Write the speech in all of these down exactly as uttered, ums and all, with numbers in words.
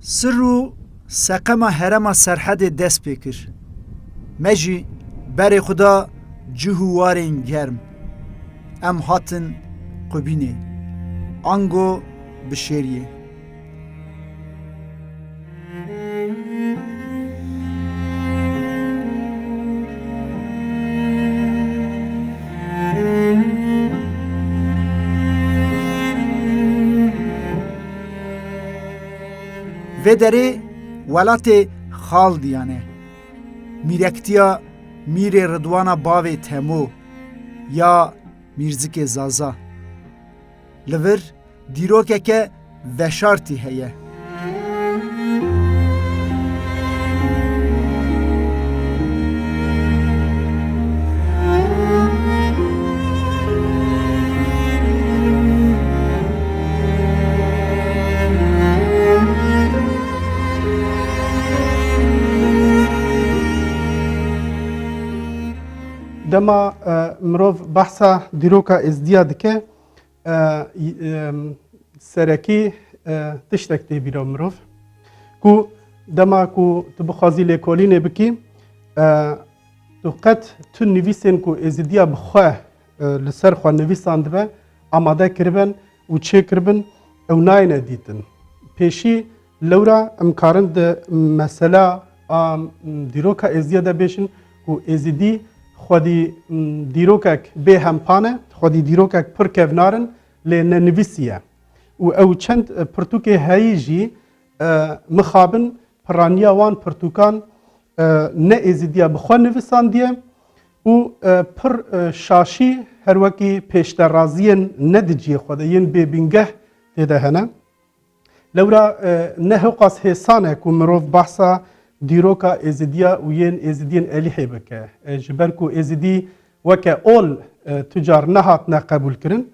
Sir û seqema herêma Serhedê dest pê kir. Me jî berê xwe da cih û warên germ. Em hatin Qubînê, ango Bişêriyê. Vê derê welatê Xaldiyan e. Mîrektiya Mîrê Ridwana bavê Temo ya Mîrzikê Zaza. Li vir dîrokeke veşartî heye. Dema, e, mirov behsa dîroka Êzidiya dike, e, y-, e, serekî, e, tiştek tê bîra mirov. Ku dema ku tu bixwazî lêkolînê bikî, e, tu qet tu nivîsên ku Êzidiya bi xwe, e, li ser xwe nivîsandibe, amade kiribin û çêkiribin, ew nayêne dîtin. Pêşî Lewra em karin di mesela a, m, dîroka Êzidiya de bêjin ku Êzidî xwedî, m, dîrokek bê hempa ne, xwedî dîrokek pir kevnar in, lê ne nivîsî ye. Û ew çend, e, pirtûkê heyî jî, e, mixabin piraniya wan pirtûkan, e, ne Êzidiya bi xwe nivisandiye û, e, pir, e, şaşî her wekî pêşderaziyên ne di cihê xwe de yên bêbîngeh tê de hene. Lewra, e, ne hewqas hêsan e ku mirov behsa dîroka Êzidiya û yên Êzidiyên Elîhê bike. E, ji ber ku Êzidî weke ol, e, tu car nehatine qebûlkirin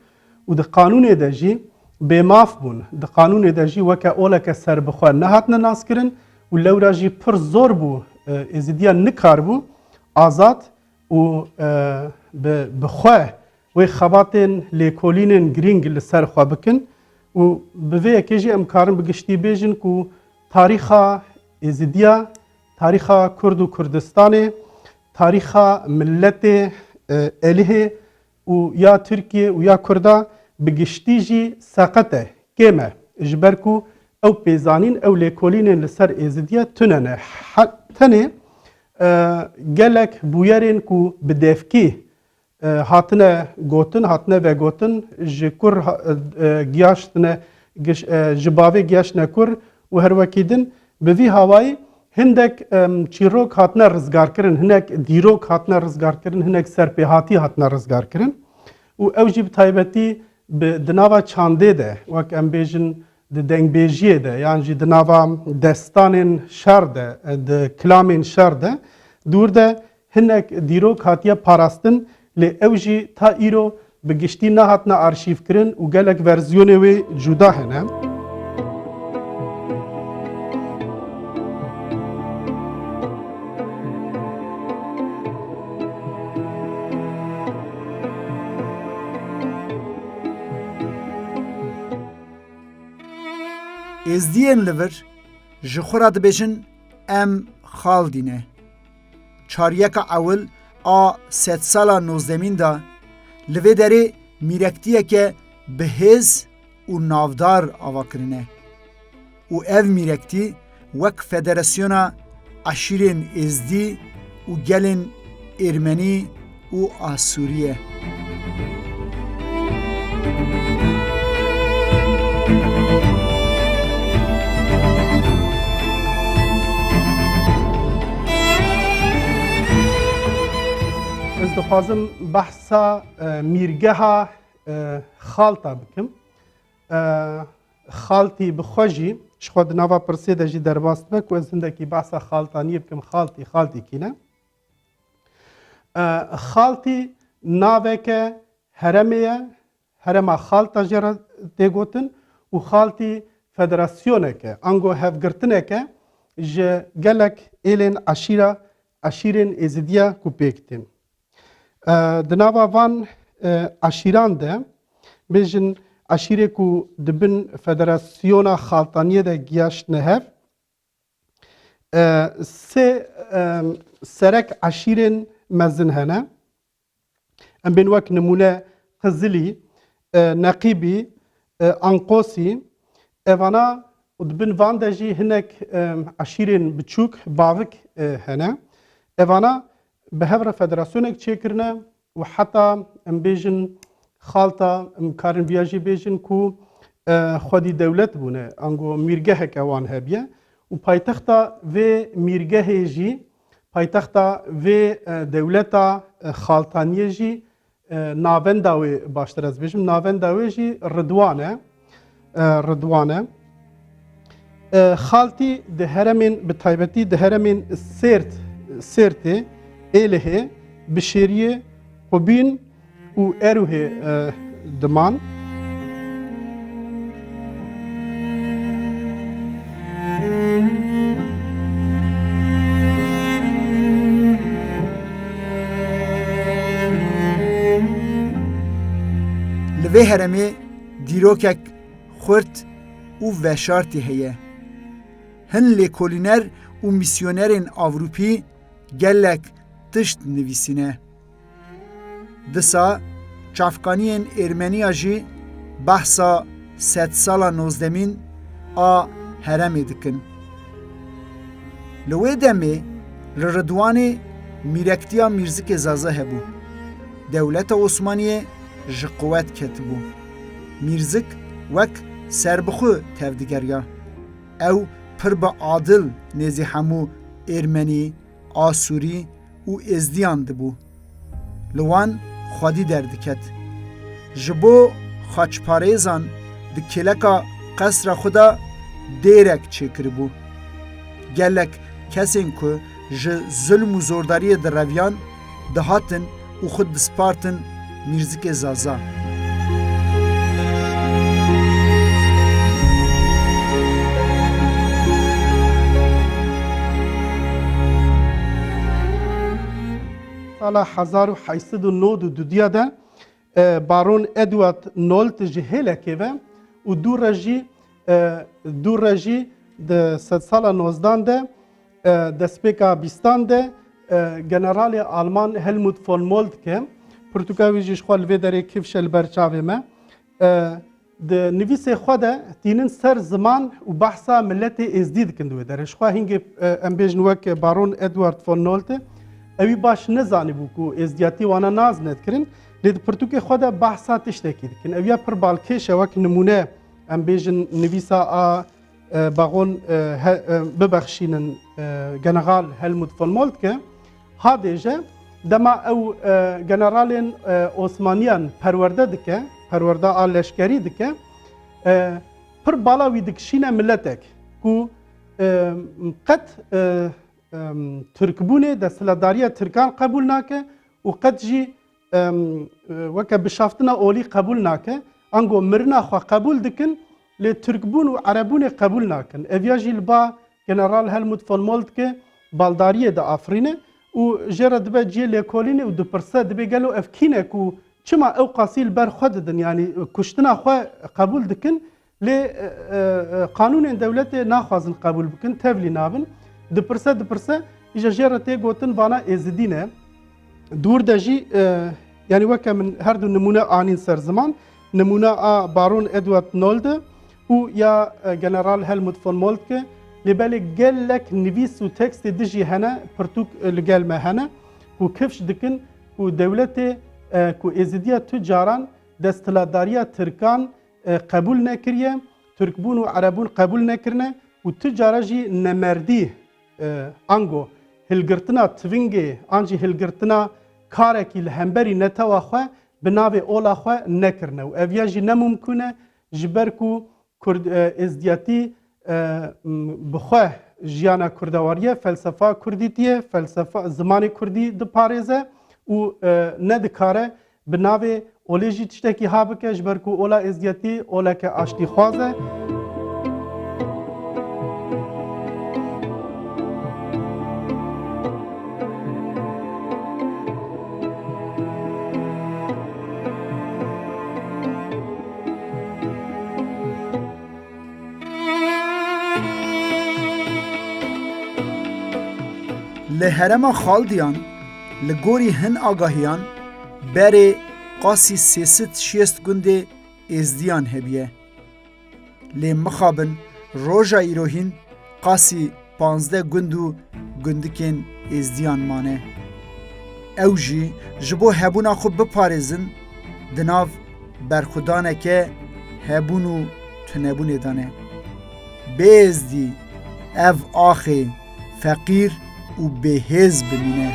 û di qanûnê de jî bêmaf bûn. Di qanûnê de jî weke oleke serbixwe nehatine naskirin û lewra jî pir zor bû, e, Êzidiya nikaribû azad û, e, bi, bi xwe wê xebatên lêkolînên girîng li ser xwe bikin û bi vê yekê jî em karin bi giştî bêjin ku tarîxa Êzidiya, tarîxa Kurd û Kurdistanê, tarîxa miletê, e, Elihê û ya Tirkiye û ya Kurda bi giştî jî seqet e, kêm e. Ji ber ku ew pêzanîn, ew lêkolînên li ser Êzidiya tune ne. He-, tenê, e, gelek bûyerên ku bi devkî, e, hatine gotin, hatine vegotin, ji kur ha-, e, giyaştine, giş-, e, ji bavê giyaştine kur û her wekî din. Bi vî hawayî hindek, em, çîrok hatine rizgarkirin, hinek dîrok hatine rizgarkirin, hinek serpêhatî hatine rizgarkirin. Û ew jî bi taybetî bi, di nava çandê de, wek em bêjin, di dengbêjiyê de, yan jî di nava destanên şer de, di kilamên şer de, dûr de hinek dîrok hatiye parastin, lê ew jî ta îro bi giştî nehatine arşîvkirin û gelek verzyonê wê cuda hene. Êzdiyên li vir ji xwe re dibêjin, em Xaldî ne. Çaryeka ewil a sedsala nozdemîn de li vê derê mîrektiyeke bi hêz û navdar ava kirine û ev mîrektî wek federasyona eşîrên êzdî û gelên êrmenî û asûrî ye. Ez dixwazim behsa, e, mîrgeha, e, Xalta bikim. E, Xaltî bi xwe jî, ji xwe di nava pirsê de jî derbas dibe ku ez hindekî behsa Xaltaniyê bikim, Xaltî, Xaltî kî ne? E, Xaltî naveke heremê ye, herema Xalta jê re tê gotin û Xaltî federasyonek e, ango hevgirtinek e ji gelek êlên eşîra, eşîrên Êzidiya ku pêk tên. E, di nava van, e, eşîran de, bêjin eşîrê ku di bin federasyona Xaltaniyê de giyaştine hev, e, sê, e, serek eşîrên mezin hene. Em bên wek nimûne Qizilî, e, Neqîbî, e, Anqosî. Evana û di bin van de jî hinek, e, eşîrên biçûk, bavik, e, hene. Evana bi hev re federasyonek çêkirine û heta em bêjin Xalta, em karin viya jî bêjin ku, e, xwedî dewlet bûne, ango mîrgeheke wan hebiye û paytexta vê mîrgehê jî, paytexta vê, e, dewleta, e, Xaltaniyê jî, e, navenda wê, baştir ez bêjim, navenda wê jî Ridwan e. E, Ridwan e. E, Xaltî di heremên, bi taybetî di heremên Sêrt, Sêrtê, Êlihê, Bişêriyê, Qubîn û Erûhê, e, diman. Li vê heremê dîrokek xurt û veşartî heye. Hin lêkolîner û misyonerên Ewropî gelek tişt nivîsîne. Disa çavkaniyên Êrmeniya jî behsa sedsala nozdemîn a heremê dikin. Li wê demê li Ridwanê mîrektiya Mîrzikê Zaza hebû. Dewleta Osmaniyê ji quwet ketibû. Mîrzik wek serbixwe tevdigeriya. Ew pir bi adil nêzî hemû Êrmenî, Asûrî û Êzdiyan dibû. Li wan xwedî derdiket. Ji bo xaçparêzan di kêleka qesra xwe de dêrek çêkiribû. Gelek kesên ku ji zulm û zordariyê direviyan, dihatin û xwe dispartin Mîrzikê Zaza. Sala hezar û heyt sed û nod û dudiya de, e, Baron Edward Nolte ji Hêlekê ve û dû re jî, e, dû re jî di sedsala nozdan de, e, destpêka bîstan de, e, generalê Alman Helmut von Moltke, pirtûka wî jî ji xwe li vê derê kifşe li ber çavê me, e, di nivîsê xwe de tînin ser ziman û behsa miletê Êzdî dikin di wê derê. Ji xwe hingê, e, em bêjin wek Baron Edward von Nolte, ewî baş nezanîbû ku Êzdiyatî wana naz nedikirin, lê di pirtûkê xwe de behsa tiştekî dikin. Ew ya pir balkêş e, wek nimûne em bêjin nivîsa a, e, Baron, e, he-, e, bibexşînin, e, General Helmut von Moltke. Hadêje, dema ew, e, generalên, e, Osmaniyan perwerde dike, perwerde a leşkerî dike, e, pir bala wî dikişîne miletek ku, e, qet, e, em, Tirkbûnê desthilatdariya Tirkan qebûl nake û qet jî, em, e, weke bişaftina olî qebûl nake. Ango mirina xwe qebûl dikin, lê Tirkbûn û Erebûnê qebûl nakin. Ev ya jî li ba General Helmut von Moltke baldariyê diafirîne û jê re dibe cihê lêkolînê û dipirse, dibê gelo ev kî ne ku çima ew qasî li ber xwe didin, yanî kuştina xwe qebûl dikin, Lê, e, e, e, qanûnên dewletê naxwazin qebûl bikin, tevlî nabin. Dipirse, dipirse, îja jê re tê gotin vana Êzidî ne. Di wir de jî, e, yanî weke min her du nimûne anîn ser ziman, nimûna a Baron Edward Nolde û ya, e, General Helmut von Moltke, lê belê gelek nivîs û tekstê dijî hene, pirtûk, e, li gel me hene, ku kifş dikin ku dewletê, e, ku Êzidiya tu caran desthilatdariya Tirkan, e, qebûl nekiriye, Tirkbûn û Erebûn qebûl nekirine û tu cara jî nemerdî, e, ango hilgirtina tivingê an jî hilgirtina karekî li hemberî netewa xwe bi navê ola xwe nekirine û ev ya jî ne mumkûn e, ji ber ku Kurd, e, êzdiyatî, e, m, bi xwe jiyana kurdewarî ye, felsefa kurdîtî ye, felsefa, zimanê kurdî diparêze û, e, nedikare bi navê olê jî tiştekî ha bike, ji ber ku ola êzdiyetî oleke aştîxwaz e. Li herêma Xaldiyan, li gorî hin agahiyan, berê qasî sê sed şêst gundê Êzdiyan hebiye. Lê mixabin roja îro hîn qasî panzdeh gund û gundikên Êzdiyan mane. Ew jî ji bo hebûna xwe biparêzin, di nav berxwedaneke hebûn û tunebûnê de ne. Bê Êzdî ev axê feqîr û bêhêz bimîne.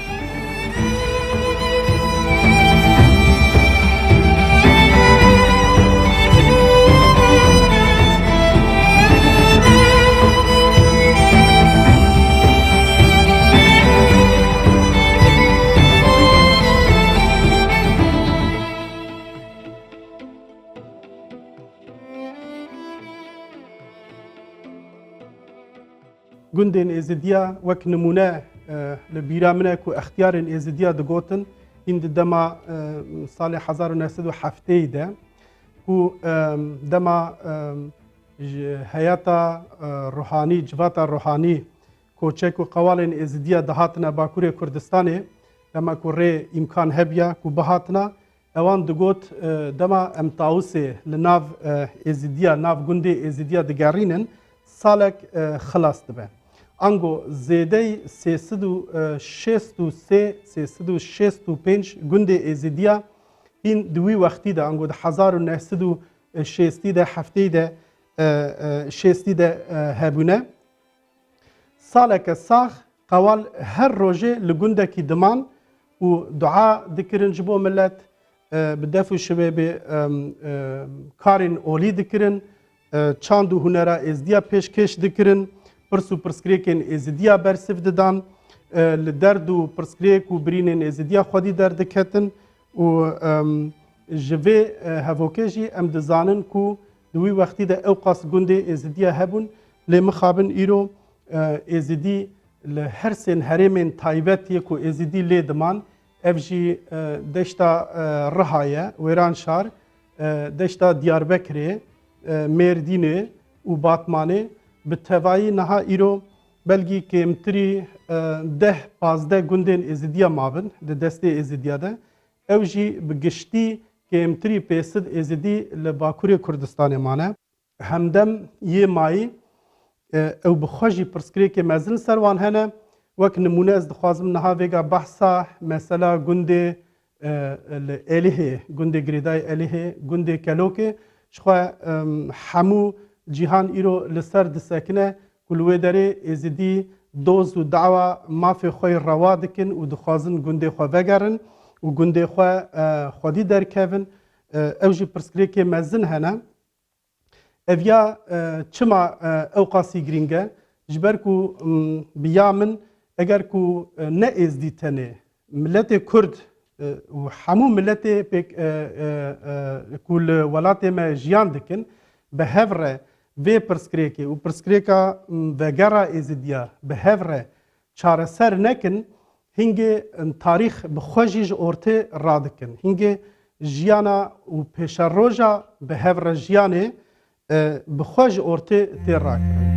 Gundên Êzidiya wek nimûne, e, li bîra min e ku extiyarên Êzidiya digotin, hîn di dema, e, salê hezar û neh sed û heftêyî de ku, e, dema, e, ji heyata, e, ruhanî, civata ruhanî, koçek û qewalên Êzidiya dihatine Bakurê Kurdistanê, dema ku rê îmkan hebiya ku bihatina, ewan digot, e, dema em Tawisê li nav, e, Êzidiya, nav gundê Êzidiya digerînin, salek, e, xilas dibe. Ango zêdeyî sê sed û şêst û sê, sê sed û şêst û pênc gundê Êzidiya hîn di wî wextî de, ango di hezar û neh sed û şêstî de, heftêyî de, e, e, şêstî de, e, hebûne. Saleke sax qewal her rojê li gundekî diman û dua dikirin ji bo milet, e, bi def û şibê bê, em, e, karên olî dikirin, e, çand û hunera Êzidiya pêşkêş dikirin, pirs û pirsgirêkên Êzidiya bersiv didan, e, li derd û pirsgirêk û birînên Êzidiya xwedî derdiketin û, em, ji vê, e, hevokê jî em dizanin ku di wî wextî de ewqas gundê Êzidiya hebûn, lê mixabin îro, e, Êzidî li her sên herêmên taybet yê ku Êzidî lê diman, ev jî, e, deşta, e, Riha ye, Wêranşar, e, deşta Diyarbekirê, e, Mêrdînê û Batmanê, bi tevayî niha îro belgî kêmtirî, e, deh pazdeh gundên Êzidiya mabin di destê Êzidiya de. Ew jî bi giştî kêmtirî pênc sed Êzidî li Bakurê Kurdistanê mane. Hemdem yê mayî, e, ew bi xwe jî pirsgirêkê mezin li ser wan hene. Wek nimûne ez dixwazim niha vêga behsa mesela gundê, e, li Êlihê, gundê girêdayî Êlihê, gundê Kelokê, ji xwe, em, hemû cîhan îro li ser disekine ku li wê derê Êzidî doz û dawa mafê xwe yê rewa dikin û dixwazin gundê xwe vegerin û gundê xwe, e, xwedî derkevin. E, ew jî pirsgirêkê mezin hene. Ev ya, e, çima, e, ewqasî girîng e? Ji ber ku, m, bi ya min, eger ku, e, ne Êzdî tenê, miletê Kurd, e, û hemû miletê pêk, e, e, e, ku li welatê me jiyan dikin, bi hev re vê pirsgirêkê û pirsgirêka, m, vegera Êzidiya bi hev re çareser nekin, hingê, em, tarîx bi xwe jî ji ortê radikin. Hingê jiyana û pêşeroja bi hev re jiyanê, e, bi xwe ji ortê tê rakirin.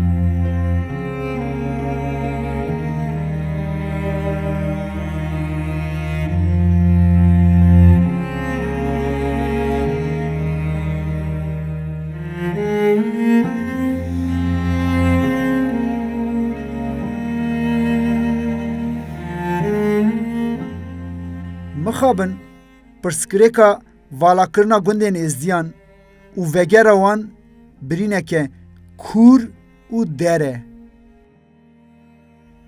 Mixabin pirsgirêka valakirina gundên êzdiyan û vegera wan birîneke kûr û der e.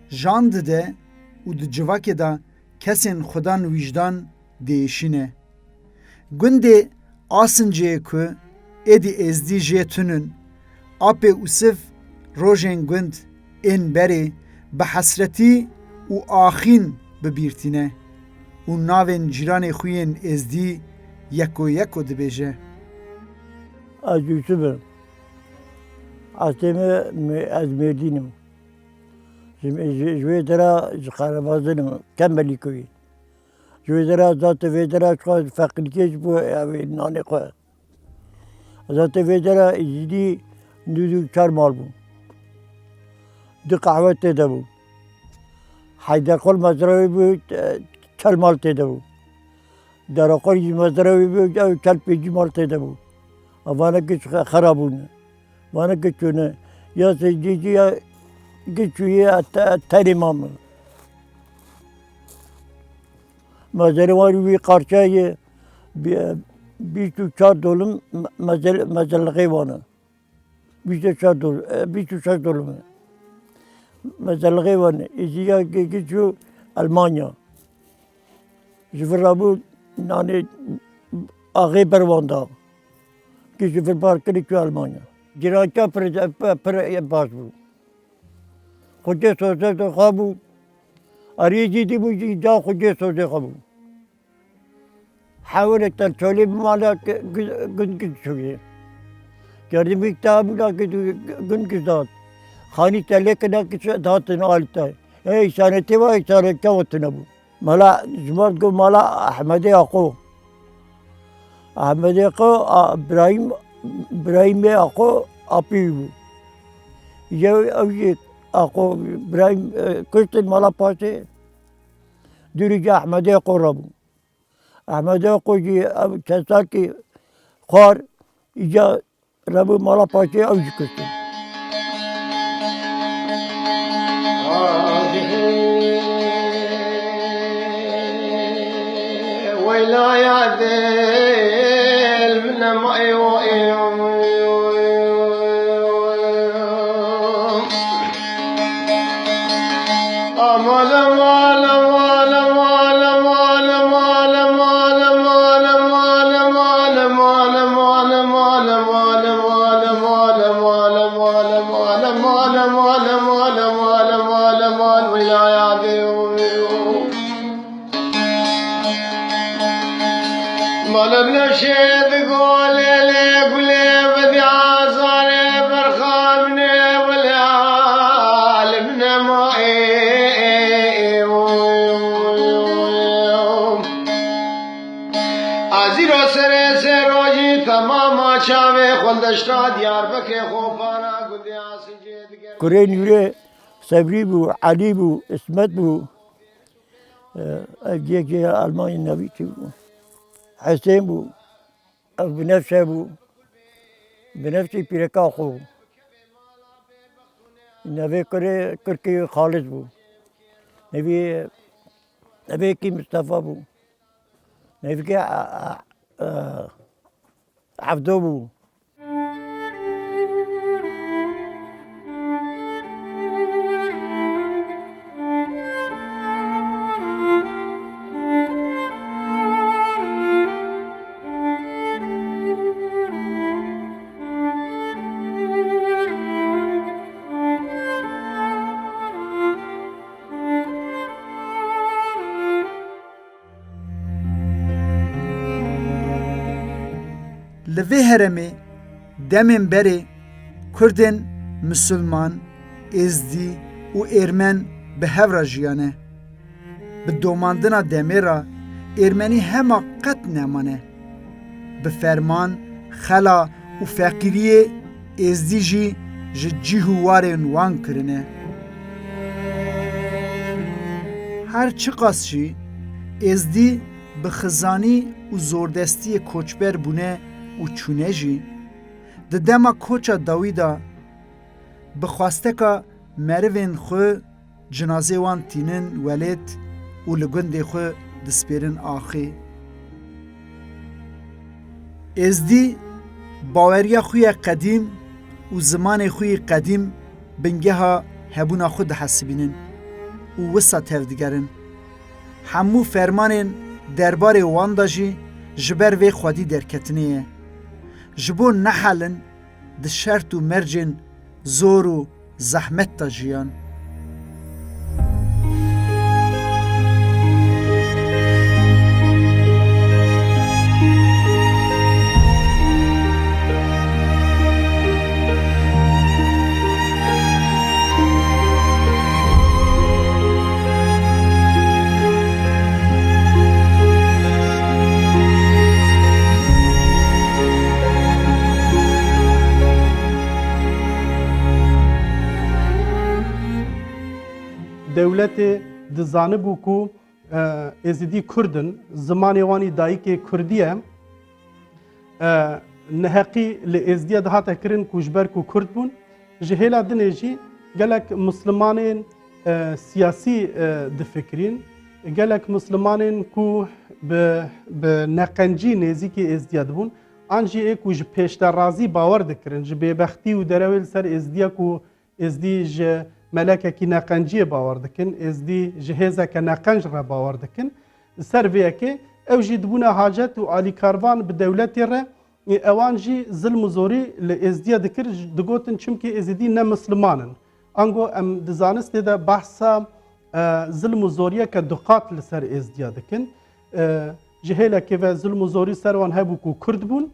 Jan dide û di civakê de kesên xwedan wîjdan diêşîne. Gundê Asincê ku êdî êzdî jê tunin, apê Ûsiv rojên gund ên berê bi hesretî û axîn bi bîr tîne û navên cîranê xwe yên êzdî yeko yeko dibêje. Ez Ûsiv im. Eslê me, me, ez Mêrdîn im. Ji, ji, ji wê dera ji Qerebazin im, Kemelîkoyê. Ji wê dera zatê vê dera çiqa feqîrkê ji bo ew ê nanê xwe. Zatê vê dera êzidî nû û çar mal bû. Du qehwe tê de bû. Heyderqol mezra wî bû, e, çel mal tê de bû. Deraqol jî mezra wî bû, ew çel pêncî mal tê de bû. Evaneke ji xe-, xera bûne. Vaneke çûne. Ya sê cî cî ya giç û yê te-, tenê mame. Mezerê wan wî qarçe ye, bi-, bîst û çar dolim me-, mezel-, mezelixê wan e. Bîst û çar dol-, e, bîst û şeş dolim e. Mezelixê wan e. Êzî ya gi-, giç û Elmanya. Ji vir rabû nanê axê ber wan da. Giç ji vir bar kirî çû Elmanya. Cîranka pir, pir, pir baş bû. Xwecê sozê xwe bû. Ariyê jî dî bû, jî ca xwecê sozê xwe bû. Hewirek te çolê bi mala ke-, gu-, gund gund çûyê. Gerdimîk te bûna ke tu gund gund dat. Xanî te lê kina ke çi datin alî te. Ê îşanetê ve îşanetke wetine bû. Mala, ji me digot mala Ehmedê Aqo. Ehmedê Aqo, a, Birahîm, Birahîmê Aqo apî wî bû. Îca ew jî Aqo, Birahîm, e, kuştin mala paşê. Dûrî ca Ehmedê Aqo rabû. Ehmedê Aqo jî ew çesakî xwar, îca rabû mala paşê ew jî kuştin. Weyla ya dil min nema eyo eyo. Mala bine şêd gole lê gulê bidî azarê berxamine wele alim nema ê, ê, ê, ê, ê, ê. Azîro serê serojî temama çavê xwe deşta Diyarbekirê xopana gundê Asincê diger. Kurê Nûrê Sevrî bû, Elî bû, Îsmet bû. Ev yekê Almanya nevî çi bû? Hesên bû. Ev Binefşe bû. Binefşe pîreka xwe bû. Nevê kurê Kirkê Xalis bû. Nevê, nevê kî Mistefa bû. Nevê kî, a, a, a, Evdo bû. Li vê herêmê demên berê Kurdên Misilman, Êzdî û Êrmen bi hev re jiyane. Bi domandina demê re Êrmenî hema qet nemane. Bi ferman, xela û feqîriyê Êzdî jî ji cih û warên wan kirine. Her çiqas jî Êzdî bi xizanî û zordestiyê koçber bûne û çûne jî, di dema koça dawî de bi xwesteka merivên xwe cinazê wan tînin welêt û li gundê xwe dispêrin axê. Êzdî baweriya xwe ya qedîm û zimanê xwe yê qedîm bingeha hebûna xwe dihesibînin û wisa tevdigerin. Hemû fermanên derbarê wan de jî ji ber vê xwedî derketinê ye. Ji bo nehelin di şert û mercên zor û zehmet de jiyan. Dewletê dizanibû ku, e, Êzidî Kurd in, zimanê wan î dayikê Kurdî ye. E, neheqî li Êzdiya dihate kirin ku ji ber ku Kurd bûn. Ji hêla dinê jî gelek Mislimanên, e, siyasî, e, difikirîn. Gelek Mislimanên ku bi, bi neqencî nêzîkî Êzdiya dibûn. An jî ê ku ji pêşderazî bawer dikirin, ji bêbextî û derewê li ser Êzdiya ku Êzdî ji melekekî neqenciyê bawer dikin, Êzdî ji hêzeke neqenc re bawer dikin. Li ser vê yekê ew jî dibûne hacet û alîkarvan bi dewletê re, ê, ewan jî zilm û zorî li Êzdiya dikir, digotin çimkî Êzidî ne Misliman in. Ango em di zanistê de behsa, e, zilm û zoriyeke duqat li ser Êzdiya dikin. E, ji hêlekê ve zilm û zorî ser wan hebû ku Kurd bûn,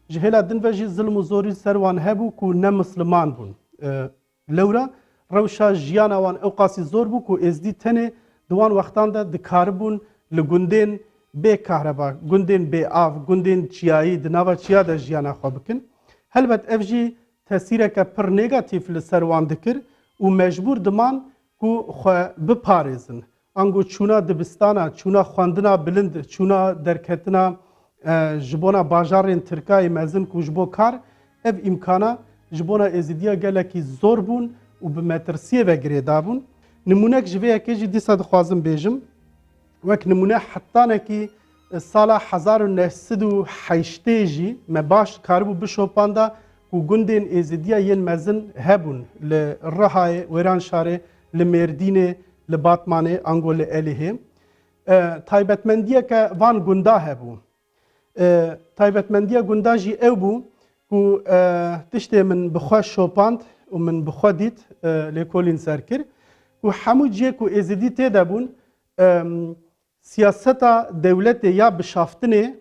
ji hêla din ve jî zilm û zorî ser wan hebû ku ne Misliman bûn. E, Lewra rewşa jiyana wan ewqasî zor bû ku Êzdî tenê di wan wextan de dikaribûn li gundên bê kahreba, gundên bê av, gundên çiyayî di nava çiya de jiyana xwe bikin. Helbet ev jî tesîreke pir negatîf li ser wan dikir û mecbûr diman ku xwe biparêzin. Ango çûna dibistana, çûna xwendina bilind, çûna derketina, e, ji bona bajarên Tirkayê mezin ku ji bo kar, ev îmkana ji bona Êzidiya gelekî zor bûn û bi metirsiyê ve girêdabûn. Nimûnek ji vê yekê jî dîsa dixwazim bêjim. Wek nimûne hetanekî, e, sala hezar û neh sed û heştê jî me baş dikaribû bişopanda ku gundên Êzidiya yên mezin hebûn li Rihayê, Wêranşarê, li Mêrdînê, li Batmanê, ango li Elihê. E, taybetmendiyeke van gunda hebû. E, taybetmendiya gunda jî ew bû ku, e, tiştê min bi xwe şopand û min bi xwe dît, e, lêkolîn ser kir ku hemû cihê ku Êzidî tê de bûn, e, siyaseta dewletê ya bişaftinê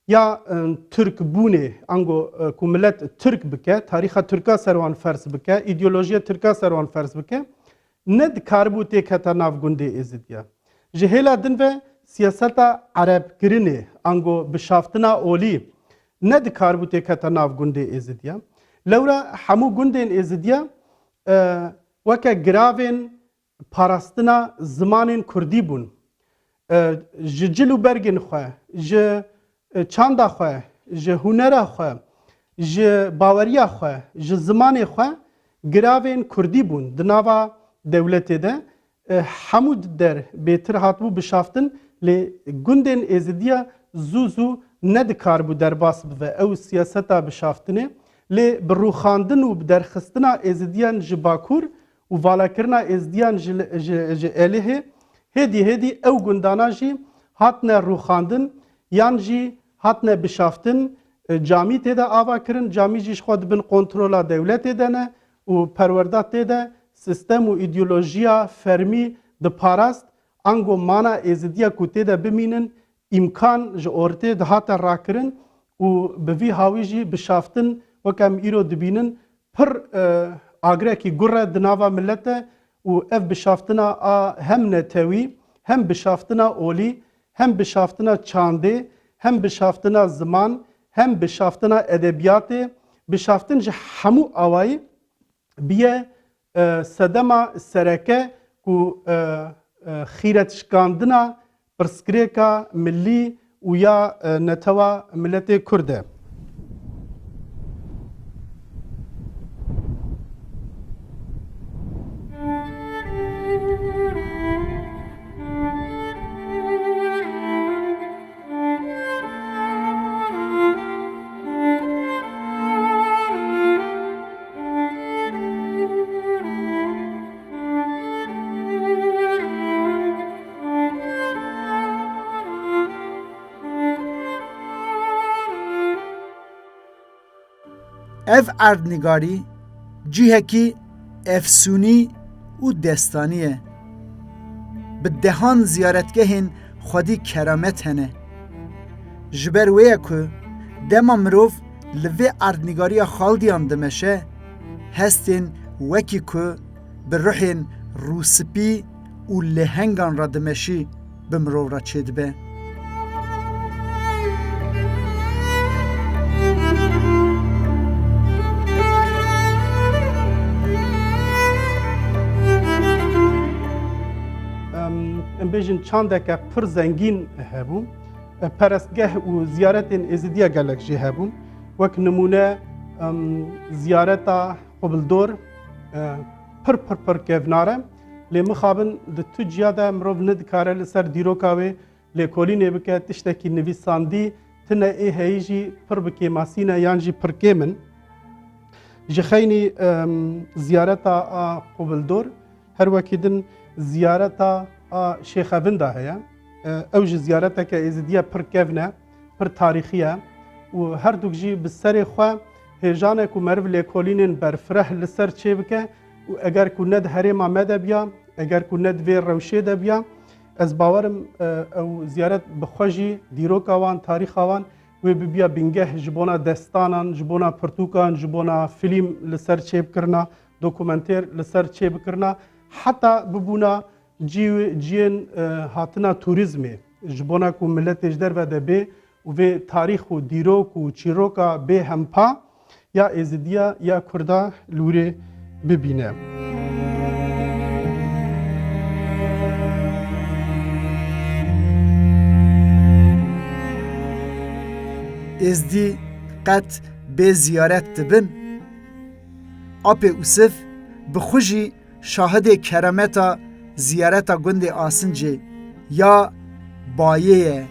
ya, e, Tirk bûnê, ango, e, ku milet Tirk bike, tarîxa Tirka ser wan ferz bike, îdeolojiya Tirka ser wan ferz bike, nedikaribû têkete nav gundê Êzidiya. Ji hêla din ve siyaseta Ereb kirinê, ango bişaftina olî, nedikaribû têkete nav gundê Êzidiya. Lewra hemû gundên Êzidiya, e, weke giravên parastina zimanên kurdî bûn. E, ji cil û bergên xwe, ji, e, çanda xwe, ji hunera xwe, ji baweriya xwe, ji zimanê xwe giravên kurdî bûn. Di nava dewletê de, e, hemû der bêtir hatibû bişaftin, lê gundên Êzidiya zû zû nedikaribû derbas bibe ew siyaseta bişaftinê, lê bi rûxandin û bi derxistina Êzidiyan ji Bakur û valakirina Êzidiyan ji, ji, ji Elihê, hêdî hêdî ew gundana jî hatine rûxandin, yan jî hatine bişaftin, e, camî tê de ava kirin, camî jî ji xwe di bin kontrola dewletê de ne û perwerda tê de sîstem û îdeolojiya fermî diparast, ango mana Êzidiya ku tê de bimînin, îmkan ji ortê dihate rakirin û bi vî hawî jî bişaftin weke em îro dibînin pir, e, agirekî gur e di nava milet de û ev bişaftina a hem netewî, hem bişaftina olî, hem bişaftina çandê, hem bişaftina ziman, hem bişaftina edebiyatê, Bişaftin ji hemû awayî biye, e, sedema sereke ku, e, e, xîretşikandina pirsgirêka milî û ya, e, netewa miletê Kurd e. Ev erdnîgarî cihekî efsûnî û destanî ye. Bi dehan ziyaretgehên xwedî keramet hene. Ji ber wê ye ku dema mirov li vê erdnîgariya xaldiyan dimeşe, hestên wekî ku bi ruhên rûspî û lêhengan re dimeşî, bi mirov re çêdibe. Em, em bêjin çandeke pir zengîn hebû. E, perestgeh û ziyaretên Êzidiya gelek jî hebûn. Wek nimûne, em, ziyareta Qubildor, e, pir, pir, pir kevnar e. Lê mixabin di tu ciya de mirov nedikare li ser dîroka wê lêkolînê bike, tiştekî nivîsandî tine ê heyî jî pir bi kêmasî ne yan jî pir kêm in. Ji xeynî, em, ziyareta a Qubildor, her wekî din ziyareta a Şêxevinda heye. E, ew jî ziyareteke Êzidiya pir kevn e, pir tarîxî ye û her duk jî bi serê xwe hêjane ku meriv lêkolînên berfireh li ser çêbike û eger ku ne di herêma me de biya, eger ku ne di vê rewşê de biya, ez bawer im, e, ew ziyaret bi xwe jî dîroka wan, tarîxa wan wê bibiya bingeh ji bona destanan, ji bona pirtûkan, ji bona fîlm li ser çêbikirina, dokumentêr li ser çêbikirina, heta bibûna cî-, ciyên, e, hatina turîzmê, ji bona ku miletê ji derve de bê û vê tarîx û dîrok û çîroka bê hempa ya Êzidiya ya Kurda li wirê bibîne. Êzdî qet bê ziyaret dibin? Apê Ûsif bi xwe jî şahidê kerameta ziyareta gundê Asincê ya Bayê ye.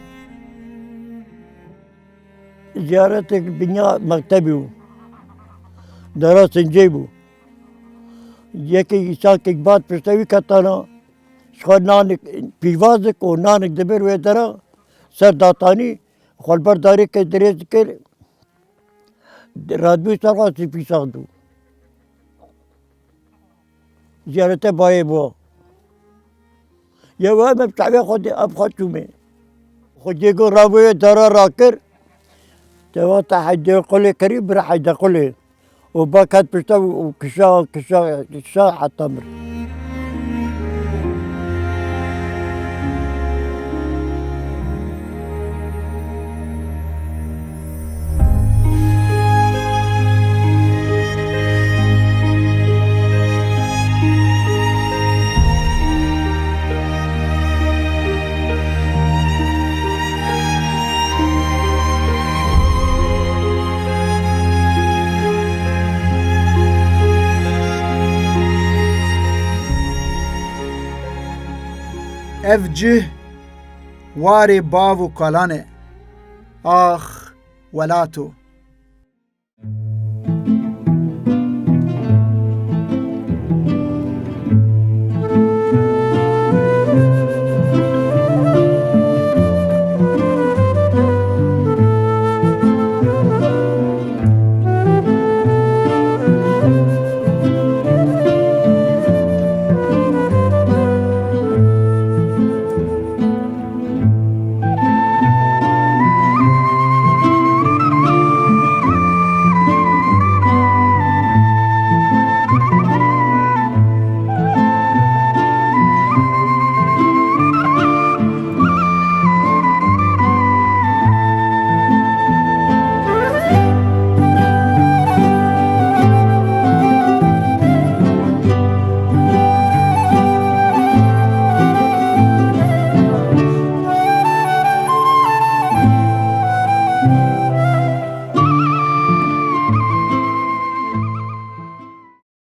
Ziyaretek binya mektebî bû. Dera Sincê bû. Yekê îsakek bat piştewî ketana, ji xwe nanik, pîvazek û nanik dibir wê dera, ser datanî, xwe li ber darêkê dirêj dikir, radbû ser xwe sipî sax dû. Ziyarete bayê bû. Yew em bi çavê xwe dê ev xwe çûmê. Xwe cêgo rabûyê dara rakir. Te wata heydê qulê kirî, bira heydê qulê. Û ba ket pişta û kişa, kişa, kişa heta mir. Ev cih warê bav û kalan e. Ax, welato.